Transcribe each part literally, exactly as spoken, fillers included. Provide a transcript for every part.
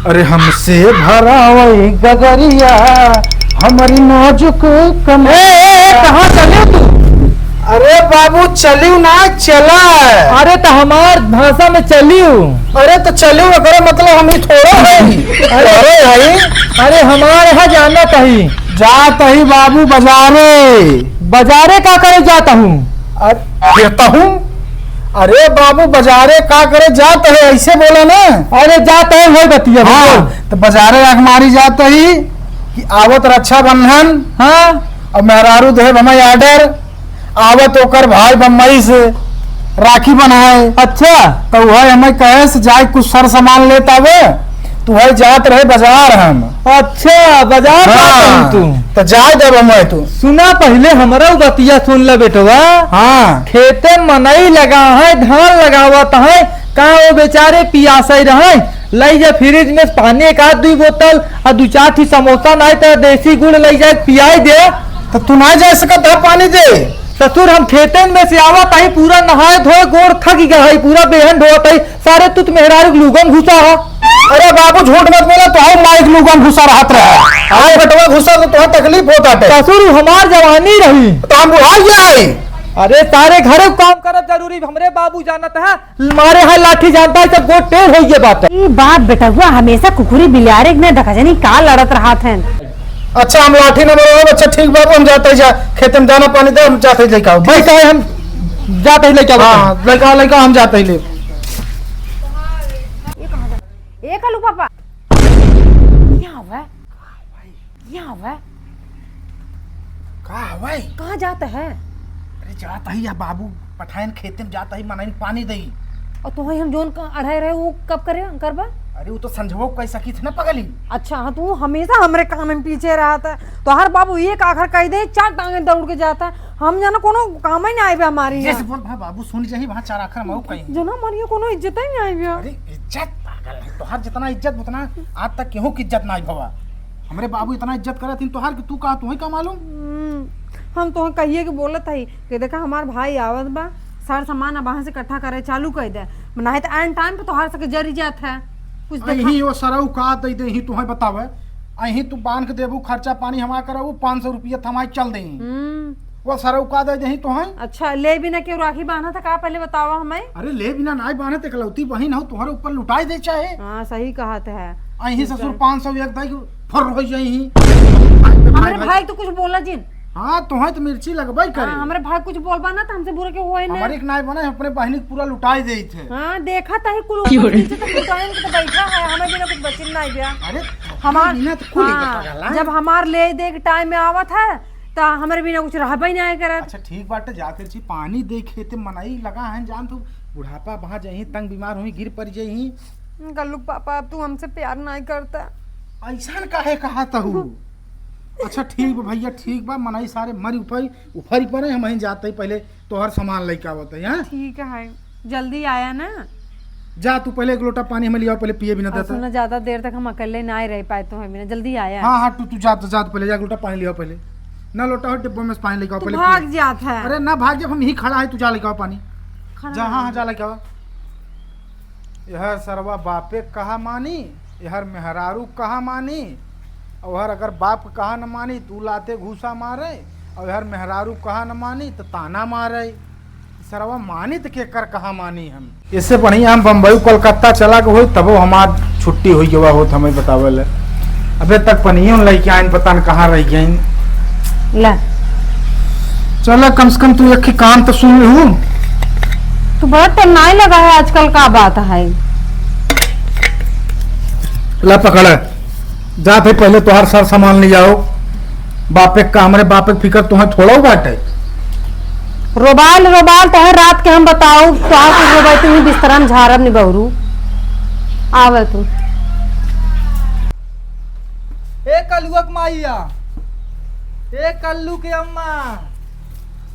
अरे हमसे भरावई गगरिया, हमरी नाजुक कमरिया। ए, ए, ए, कहाँ चले तू? अरे बाबू, चलियो ना, चला। अरे, तो हमार भाषा में चलियो। अरे, तो चलियो, एकरे मतलब हम ही थोड़ा है। अरे, अरे भाई। अरे, हमारे यहाँ जाना तही। जात ही बाबू, बाजारे। बाजारे का करे जात हूँ? अरे, कहता हूँ। अरे बाबू, बाजारे का करे जात है, ऐसे बोला ना। अरे, जात है, वही बतिया, हाँ, बोल। तो बाजारे आँख मारी जात ही कि आवत रक्षाबंधन। हाँ। और मेहरारू देहे हमें order, आवत ओकर भाई बम्बई से राखी बनाए। अच्छा। तो वह हमें कहे से जाए कुछ सर सामान लेत आवे, तो वह जात रहे बाजार हम। अच्छा, बाजार जात हाँ, हूँ तू। तो जाए देब हमें तू। सुना, पहिले हमरा उ बतिया सुन ले बेटवा। हाँ। खेते मनई लगा है, धान लगावत है, का वो बेचारे पियासे रहे, लई जा फ्रिज में पानी एक आध दुई बोतल, आ दू चार ठी समोसा नाई त देसी गुड़ लई जाए पियाई दे। त तू ना जा सकत ह पानी दे? ससुर, हम खेतन में से आवत ही, पूरा नहाए धोए गोड़ थक गया है, पूरा बेहन ढोवत ही, सारे तू त मेहरारू के लुगन घुसा ह। अरे बाबू, झूठ मत बोला, तोहर माई के लुगन घुसा रहत रहे। अरे बेटवा घुसा तो तोहर तकलीफ होत आटे। ससुर, हमार जवानी रही। तो हम बुढ़ा गया है। अरे सारे घरे काम करब जरूरी, हमरे बाबू जानत है। मारे है लाठी जानता है, सब गोट टेढ़ होइ गए बाटे। ई बाप बेटहुआ हमेशा कुकुरी बिलारे के ना देखा जानी का लड़त रहत हैं। अच्छा, हम लाठी न मरब, अच्छा ठीक बाबू, हम जाते ही जा, खेते में दाना पानी दे, हम जाते ही लेके आओ। ठीक है, हम जाते ही लेके आओ। हाँ, लेके आओ, लेके आओ, हम जाते ही ले। ये कहाँ जा-, ए कालू पापा, यहाँ हुआ है। यहाँ आवे। का हवै? कहाँ जात है? अरे जात ही या बाबू पठायन खेते में जात ही, मनइन पानी दई। और तोहई हम जोन का अढ़ाई रहे, वो कब करे, करबा? अरे वो तो संझवो कह सकी थे ना पगली। अच्छा, हाँ, तू हमेशा हमरे काम में पीछे रहत है। तोहार बाबू एक आखर कह दे, चार टांगे दौड़ के जात है। हम जाना कोनो काम ही ना आइबे हमारी जैसे यहाँ। बोल, भाई बाबू सुन जाही, वहाँ चार आखर मऊ कहीं। जना हमारी यहाँ कोनो इज्जत ही ना आइबे। अरे इज्जत पागल है, तोहार जितना इज्जत उतना आज तक केहू की इज्जत ना आई भवा। हमरे बाबू इतना इज्जत करत हिन तोहार कि तू का, तुहई का मालूम? हम्म, हम तोहे कहिए के बोलत हई कि देखा हमार भाई आवत बा, सार सामान अब वहाँ से इकट्ठा करे चालू कर दे, नाहीं त ऐन टाइम पे तोहार सके जरी जात है। कुछ देखा। अही वो सरऊ का दे दे ही तुहई बतावे, अही तू बांध के देबू, खर्चा पानी हमार करबू, पाँच सौ रुपया थमाई चल दे। हम्म। वो सरऊ का दे दे ही तुहई। अच्छा, ले बिना केहू राखी बांधा था का, पहले बतावा हमें। अरे ले बिना नाई बांधत, एकलौती बहिन हो, तोहरे ऊपर लुटाई दे चाहे। हाँ, सही कहत है। अही ससुर पाँच सौ एक दाई फर हो जाई ही। हमरे भाई तो कुछ बोला जिन। हाँ, तोहे तो मिर्ची लगबई करे। हाँ, हमरे भाई कुछ बोलबा ना तो हमसे बुरा के होए ना। हमारे एक नाई बना है, अपने बहिनी के पूरा लुटाई देई थे। हाँ, देखा तही कुल ऊपर नीचे तक लुटाइन के तो बैठा है, हमें बिना कुछ बचिन नाई बिया। अरे, हमार बिना तो कुल हाँ, पागल है। जब हमार ले दे के टाइम में आवत है, त हमरे बिना कुछ रहबे नाहीं करत। अच्छा, ठीक बाटे, जाते छी पानी दे खेते, मनई लगा है, जान तू बुढ़ापा वहाँ जही, तंग बीमार हुई, गिर पड़ जही। कल्लू पापा, अब तू हमसे प्यार नाहीं करता। ऐसा काहे कहा तहू? अच्छा, ठीक बा भैया, ठीक बा, मनई सारे मरी उफरी, उफरी पड़े, हम वहीं जाते ही पहले तोहर सामान लेके आवत है, हाँ? ठीक है, जल्दी आया ना। जा तू पहले एक लोटा पानी हमें लियाओ, पहले पिए बिना और देता। सुनो, ज्यादा देर तक हम अकेले ना रह पाए तो है बिना, जल्दी आया। हाँ, हाँ, तू, तू जा, जा, जा, पहले जा एक लोटा पानी लियाओ पहले। ना लोटा हो, डिब्बा में से पानी लेके आओ तू पहले भाग पिए। जात है। अरे ना भाग जा, हम यहीं खड़ा है, तू जा लेके आओ पानी। खड़ा जा, हाँ, हाँ, है। जा लेके आओ। यह सरवा बापे कहा मानी, यहर मेहरारू कहा मानी, और हर अगर बाप कहा न मानी, तू लाते घूसा मारे, और यहर मेहरारू कहा न मानी, तो ताना मारे। सरवा मानी त केकर कहा मानी हम। इससे बढ़िया हम बम्बई कलकत्ता चला के होई, तबो हमार छुट्टी होई गवा होत, हमें बतावे ले। अबे तक पनियो न लइके आइन, पता न कहाँ रह गइन। ला। चला, कम से कम तू एक ही काम तो सुन लू। तू बड़ा टन्नाई लगा है आजकल, का बात है? ला पकड़। जात है, पहले तोहार सर सामान ले आओ। बापे का, हमरे बापे के फिकर तोहे थोड़ा बाटे। रोबाल, रोबाल तोहे रात के हम बताओ, तोहार कुछ रोबाई, तुम ही बिस्तरा में झारब नि बहुरू। आवे तू। ए कलुआ के माइया, ए कल्लू के अम्मा,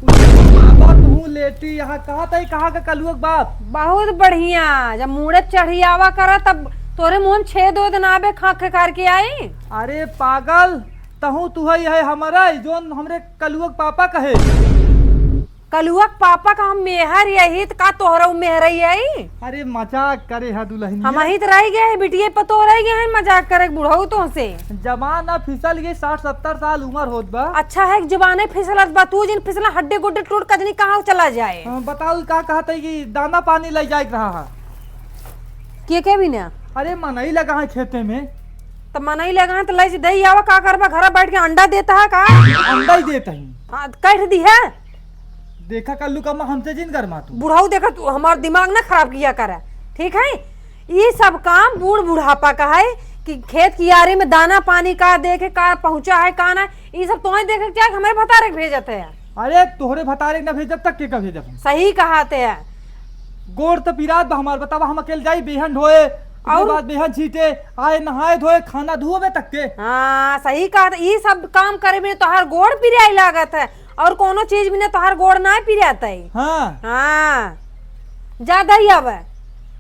बाबा तू लेटी यहाँ कहा तई, कहा का कलुआ के बाप? बहुत बढ़िया, जब मूड़े चढ़ी आवा करा तब तोरे मुंह में छेद ओद ना आबे, खांख खार के आई। अरे पागल, तहूँ तू है, है हमारा, जोन हमरे कलुआ के पापा कहे। कलुआ के पापा का हम मेहर यही, त का तोहरा उ मेहर आई? अरे मजाक करे है दुल्हनिया। हम ही त रह गए हैं, बिटिये पतोह रह गए हैं, मजाक करे के बुढ़ऊ तोहसे। जमाना फिसल गई, साठ सत्तर साल उम्र होत बा। अच्छा है कि जमाने फिसलत बा, तू जिन फिसला हड्डी गुड्डी टूट कजनी कहाँ चला जाए। हाँ, बताओ का कहत है कि दाना पानी ले जाए के रहा है। के के भी ना? अरे मनई लगा है खेते में। त मनई लगा है त ले दे आवा, का करबा, घर बैठ के अंडा देता है का? अंडा ही देता है। हाँ, त कह दी है। देखा कल्लू का माँ, हमसे जिन गरमा तू। बुढ़ऊ देखा, तू हमार दिमाग ना खराब किया करा, ठीक है? ई सब काम बूढ़ बुढ़ापा का है कि खेत कियारी में दाना पानी का देखे, का पहुँचा है, का ना, ई सब तोहे देखे के चाहे, हमरे भतारे के भेजत है। अरे तोहरे भतारे के ना भेजब तक के का भेजब हम? सही कहा ते है। गोड़ त पिरात बा हमार, बतावा हम अकेले जाई बेहन ढोए, ओकरे और? बाद बेहन छीटे, आए नहाए धोए, खाना धोबे तक के। हाँ, सही कहा ते, ई सब काम करे में तोहार गोड़ पिराई लागत है। और कोनो चीज बिना तोहार गोड़ ना पिरात है। हाँ। हाँ। जा दई आवे।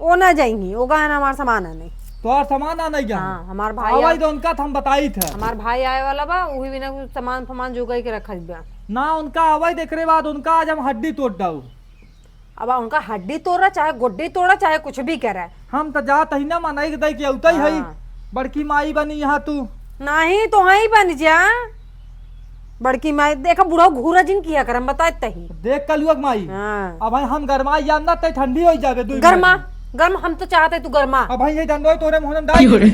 ओ ना जाएंगी, ओ गहन हमार सामान आने। तोहार सामान आने गया? हाँ, हमार भाई आवे आ- तो उनका त हम बताई थे। हमार भाई आए वाला बा, उही बिना कुछ सामान फमान जुगाई के रखल बा। ना, उनका आवे, एकरे बाद उनका आज हम हड्डी तोड़ डाऊ। अब उनका हड्डी तोड़ा, चाहे गोड्डी तोड़ा, चाहे कुछ भी करे। हम त जात ही ना, मनई के दई के अउतई हई। हाँ। बड़की माई बनी यहाँ तू। नहीं, तोहई बन जा। बड़की माई, देखा बुढ़ऊ घूरा जिन किया कर, हम बताए तही। देख कलुआ के माई। हाँ। अब भाई हम गरमाई जाब ना, तई ठंडी होई जाबे दुई गरमा, मिनट में। गरम, हम तो चाहते तू गरमा। अब भाई ये डंडोई तोरे मुंह में डाल दे।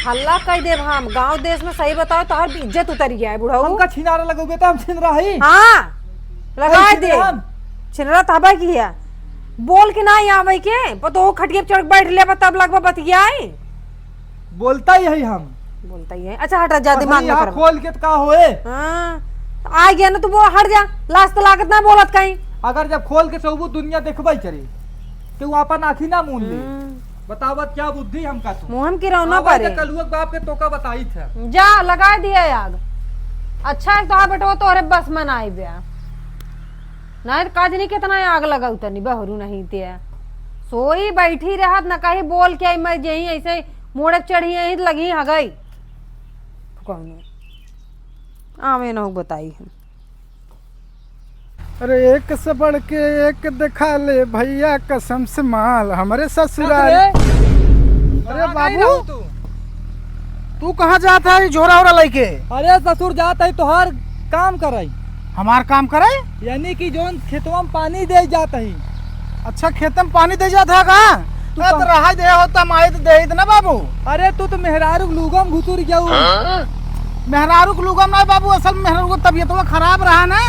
हल्ला कह देब हम, गांव देश में सही बताओ, तोहर इज्जत उतरी गया है बुढ़ऊ। हमका छिनारा लगोगे तो हम छिनरा हई? हाँ, लगाए अरे दे। छिनरा हम। छिनरा त हबे की है, बोल के ना आवे के, पतोह खटिया पे चढ़ के बैठ लेबा तब लगबा बतियाए। बोलता ही है हम। बोलता ही है। अच्छा हटा जा, अब दिमाग ना यहाँ खराब। खोल के त का होए? हाँ, आ गया ना तू, वो हट जा, लाज त लागत ना बोलत कहीं। अगर जब खोल के सोबू दुनिया देखबे करे, तो वो अपन आँखी ना मून ले। हम्म। बतावत क्या बुद्धि हमका तू? मुँह में किरौना आवा परे। त कलुआ के बाप के तोका बताई थे। जा, लगाए दिया आग। अच्छा है तोहार बेटवा तोहरे बस में ना आई बे। नहीं तो काजनी कितना आग लगाऊ तनी बहरू नहीं ते। सोई बैठी रहत न कहीं बोल के आई, मैं जेही ऐसे मोड़े चढ़ी आई त लगी हगई। कौनो आवे न हो बताई हम। अरे एक से बढ़ के एक दिखा ले भैया, कसम से माल हमरे ससुराल। अरे बाबू, तू कहाँ जात है झोरा ओरा लेके? अरे ससुर जात है तोहार काम कराई। हमार काम कराई? यानी कि जौन खेतवा में पानी दे जात है। अच्छा, खेत में पानी दे जात है का? तू ए, तो कहाँ? रहा दे होता, माई तो दे इतना बाबू। अरे तू तो मेहरारू के लुगा में घुसुर गया। हाँ? मेहरारू के लुगा में नहीं बाबू, असल में मेहरारू के तबियत वो खराब रहा ना,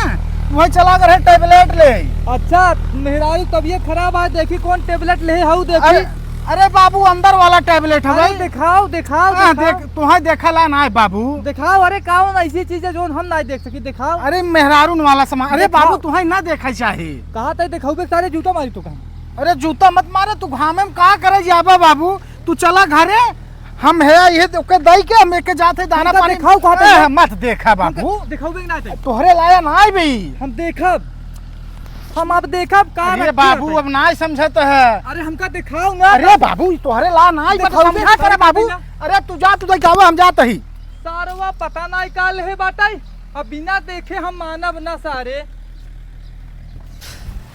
वही चला गए tablet ले। अच्छा, मेहरारू के तबियत खराब है, देखी कौन tablet ले हऊ देखी। अरे, अरे बाबू, अंदर वाला tablet है अरे भाई। दिखाओ, दिखाओ, हाँ, दिखाओ। देख, तुहाई देखा ला ना है बाबू। दिखाओ, अरे कौन ऐसी चीज है जो हम ना देख सकी, दिखाओ। अरे मेहरारून वाला सामान, अरे दिखाओ। बाबू तुहाई ना देखा चाही। कहा तय दिखाओ बे, सारे जूता मारी तो कहीं। अरे जूता मत मारे, तू घामे में का करे जाबा बाबू? तू चला घरे, हम है ये ओके दई के हम एके जाते दाना हमका पानी। दिखाओ, कहाँ पे ए, है? मत देखा बाबू। हमका दिखाओ भी ना दे। तोहरे लाया ना आई बई। हम देखब, हम अब देखब का अरे रखे बाबू, हैं। अब ना समझत है। अरे हमका दिखाओ ना। अरे बाबू, तोहरे ला ना आई, दिखाओ, समझा दिखाओ करे बाबू। ना। अरे तू जा, तू दई के आवा, हम जात ही। सारवा पता ना का ले बाटे, अब बिना देखे हम मानब ना सारे।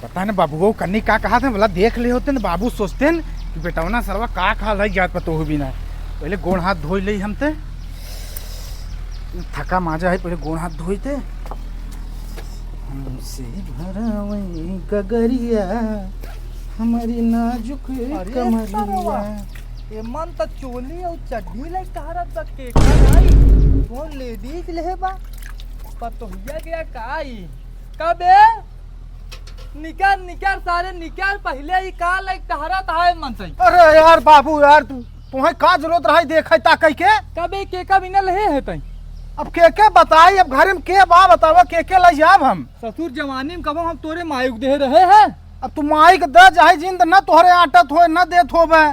पता न बाबू, वो कन्नी का कहा थे, बोला देख ले होते न, बाबू सोचते न कि बेटवना सरवा का खा लाई जात पतोह बिना। पहले गोड़ हाथ धोई ले हम ते, थका माजा है, पहले गोड़ हाथ धोई ते। हमसे भरावई गगरिया, हमारी नाजुक अरे कमरिया। सरवा, ए मन त चोली और चड्ढी ले टहरत बा, के का भाई? कौन ladies ले बा? पतोहिया गया का ई? का बे? निकर, निकर सारे निकर, पहिले ही का लाइक टहरत है मन से। अरे यार बाबू यार, तू, तुम्हें का जरूरत रहा देखे ताके के? का बे, के का बिना लहे है तई? अब के के बताई, अब घर में के बा बतावा, के के ले जाब हम? ससुर जवानी में कबो हम तोरे माई के देहे रहे हैं? अब तू माई के दे जाए जिंद न तोहरे आटत होए, न देत होबे।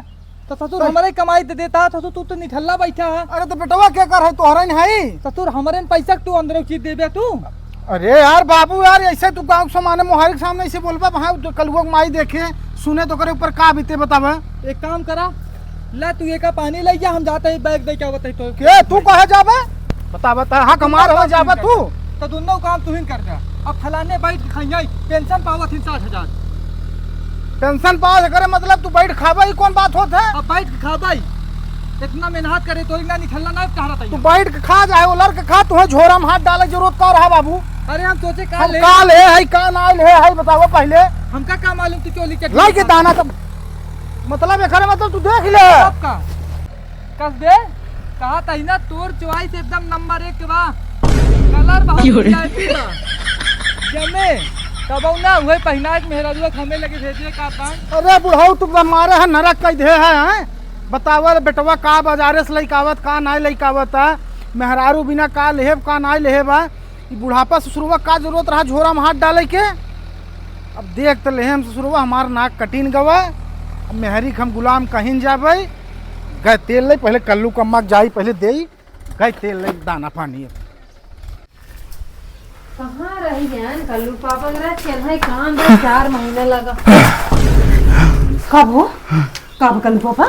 तो ससुर तो हमरे कमाई दे देता, ससुर तू तो निठल्ला बैठा है। अरे तो बेटवा के कर है, तोहरे न है। ससुर हमरे न पैसा के तू अंदर चीज देबे तू। अरे यार बाबू यार, ऐसे तू गाँव के समाने मोहारी के सामने ऐसे बोलबा, वहाँ तो कलुआ के माई देखे, सुने तो करे ऊपर का बीते बतावे। एक काम करा, ला तू एका पानी ले जा, हम जाते ही बैग दे के आवत है तो। के तू कहाँ जाबे? बता बता, हाँ कमार हो जाबे तू। तो दोनों काम तू ही कर जा। अब फलाने बैठ के खाइए, पेंशन पावत ही साठ हजार। पेंशन पावत, एकरे मतलब तू बैठ खाबा, ई कौन बात होत है? अब बैठ के खाबा ही। इतना मेहनत करे तो इतना निठल्ला ना कह रहा था तू ये। बैठ के खा, चाहे उलर के खा, तुहे झोरा में हाथ डाले जरूरत का रहा बाबू? अरे हम सोचे का हम ले? का ले है, का ना ले है, बतावा पहिले। हमका का मालूम तू चोली चड्डी लाई के में दाना तो मतलब एकरे मतलब तू देख ले। अब का? कस दे, कहा तही ना, तोर choice एकदम नंबर एक के बा। कलर बहुत क्यों रे? VIP बा। जमे, तबौ ना, उहे पहिना के मेहरारुआ के हमें लगे भेजे का बा। अरे बुढ़ऊ, तू मारे है, नरक कई दे है, हैं? बतावा रे बेटवा, का बाजारे से लइकावत, का नाय लइकावत है? मेहरारू बिना का लेहेब, का नाय लेहेब है? ई बुढ़ापा ससुरवा का जरूरत रहा झोरा में हाथ डाले के? अब देख त लेहेम ससुरवा, हमार नाक कटिन गवा। अब मेहरी के हम गुलाम कहिन जाबे। गए तेल ले, पहिले कल्लू कम्मा के जाई, पहिले देई। गए तेल ले, दाना पानी। कहाँ रही जान कल्लू पापा के रहा, चल है काम बस चार महीना लगा। कब हो? कब कल्लू पापा?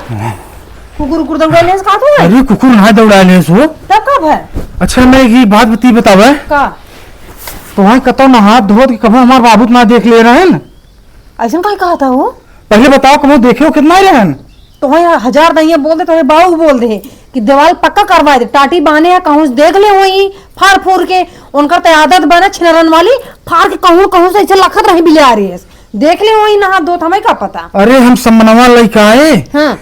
कुकुर उकुर दौड़ा ले का तो है? अरे कुकुर ना दौड़ा ले सो। तब कब है? अच्छा मैं एक बात बती बतावे। का? तो वहाँ कतौ नहात धोत के कभो हमार बाबू त ना देख ले रहन। ऐसन काहे कहा था वो? पहिले बताओ कभो देखे हो कितना ही रहन? तो है हजार दइया बोल दे, तो है बाऊ बोल दे कि देवाल पक्का करवा दे, टाटी बाने है, कहूँ से देख ले होई फाड़ फूर के, उनकर ते आदत बना छिनरन वाली, फाड़ के कहूँ कहूँ से ऐसे लखत रही बिलारी है, देख ले होई नहा धोत, हमें का पता। अरे हम समनवा लइका आए, हाँ।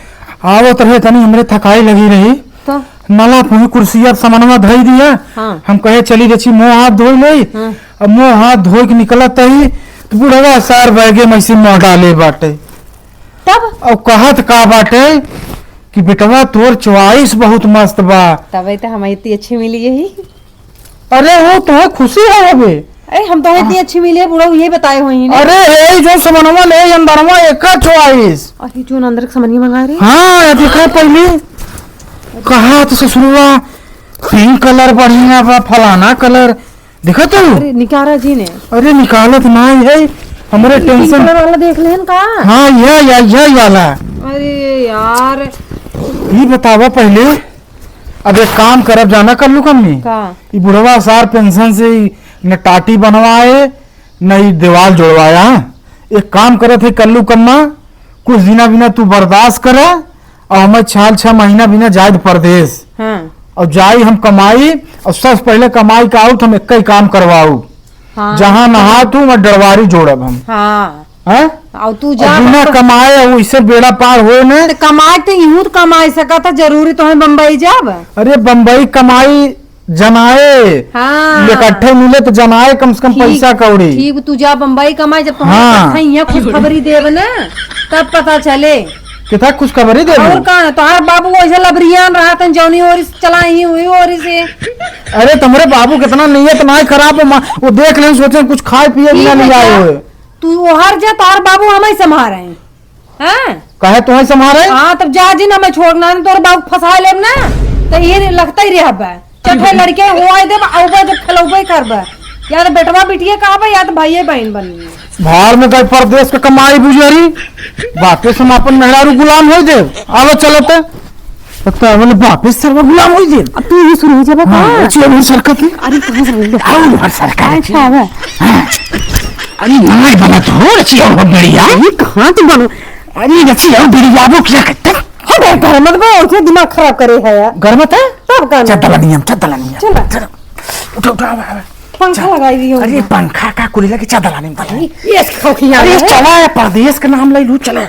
आवत रहे तनी हमरे थकाई लगी रही, तो? नला पुही कुर्सिया समनवा धई दिया, हाँ। हम कहे चली रची मुँह हाथ धोई ले, हाँ। अब मुँह हाथ धोई के निकलत ही तो बुढ़वा सार बैगे में ऐसे मुँह डाले बाटे। तब? अब कहत का बाटे कि बेटवा तोर choice बहुत मस्त बा। तबे तो हम इतनी अच्छी मिली यही। अरे वो तो खुशी है अबे। अरे हम तो इतनी अच्छी मिली है, बुढ़ऊ ये बताए हुई ना। अरे यही जो समनवा ले अंदरवा एका choice। अरे जो अंदर के समनिया मंगा रहे। हाँ, देखा पहले कहा तो ससुरवा pink colour बढ़िया बा, फलाना colour। देखा तू? अरे निकारा जी ने। अरे निकालत ना है, हमरे pink tension। Colour वाला देख लेन का? हाँ, यह, यह, यह वाला। अरे यार। ई बतावा पहले, अब एक काम करब, जाना कल्लू कम्मी? का? ई बुढ़वा सार pension से ई न टाटी बनवाए, न ई देवाल जोड़वाया। एक काम करत है कल्लू कम्मा, कुछ दिना बिना तू बर्दाश्त करा, और हमें छाल छह महीना बिना जाए परदेश। हाँ। और जाई हम कमाई, और सबसे पहले कमाई का आउट हम एक ही काम करवाऊ। हाँ। जहाँ नहा तू, वहाँ डरवारी जोड़ब हम। हाँ। हैं? और तू और जा बिना बस कमाए, और इससे बेड़ा पार होए न। तो कमाए तो यूं तो कमाए सकत है, जरूरी तो है बम्बई जाब। अरे बम्बई कमाई जनाए, हाँ। इकट्ठे मिले तो जनाए, कम से कम ठीक, पैसा कौड़ी। ठीक, तू जा बम्बई कमाए, जब तुम्हारे हाँ। इकट्ठा यहाँ खुशखबरी देब ना, तब पता चले। कितना खुशखबरी देब? और का, तोहार बाबू वैसे लबरियान रहा था, जौनी ओर से चला ही हुई ओर से। अरे तुम्हारे बाबू कितना नीयत ना खराब हो, माँ, वो देख लें, सोचे कुछ खाए पिए भी ना ठीक है, ले आए जा। हुए। तू ओहर जा, तोहार बाबू हमें संभारे हैं। हाँ? काहे तोहे संभारे? हाँ, तब जा जी ना, मैं छोड़ ना, तोर बाप फंसा लेब ना, तो ये लगता ही रहबे। चठे लड़के हुआ देब, आउबे जब खेलौबे करबे। या तो बेटवा बिटिया कहबे, या तो भाइये बहन बनिए। भाड़ में गए परदेश के कमाई बुझारी, वापिस हम अपन मेहरारू गुलाम हो देब। आलो चलते। पता है, बोले, बाप, इस सरवा गुलाम होई जे। अब तू ये शुरू हो जाबा हाँ, का? अच्छी और सरकत है। अरे, कहाँ से बोल रहे? और हर सरकार अच्छी। अच्छा, अब। हाँ। अरे, नाई बना तो हो, अच्छी और बहुत बढ़िया। ये कहाँ तू बनो? अरे, अच्छी और बढ़िया, वो क्या करते? अरे, घर मत बो, उसे दिमाग खराब करे है यार। घर मत है? तब का ना? चल, दलानी हम, चल, दलानी हम। चल। चल। उठो, उठो, आवा, आवा। पंखा चल। लगाई दी हो अरे, ना। पंखा का कुली लगे, चल, दलानी हम, दलानी। ये, ये खाओ खिया अरे, है। चला है, परदेश के नाम ले लू, चला।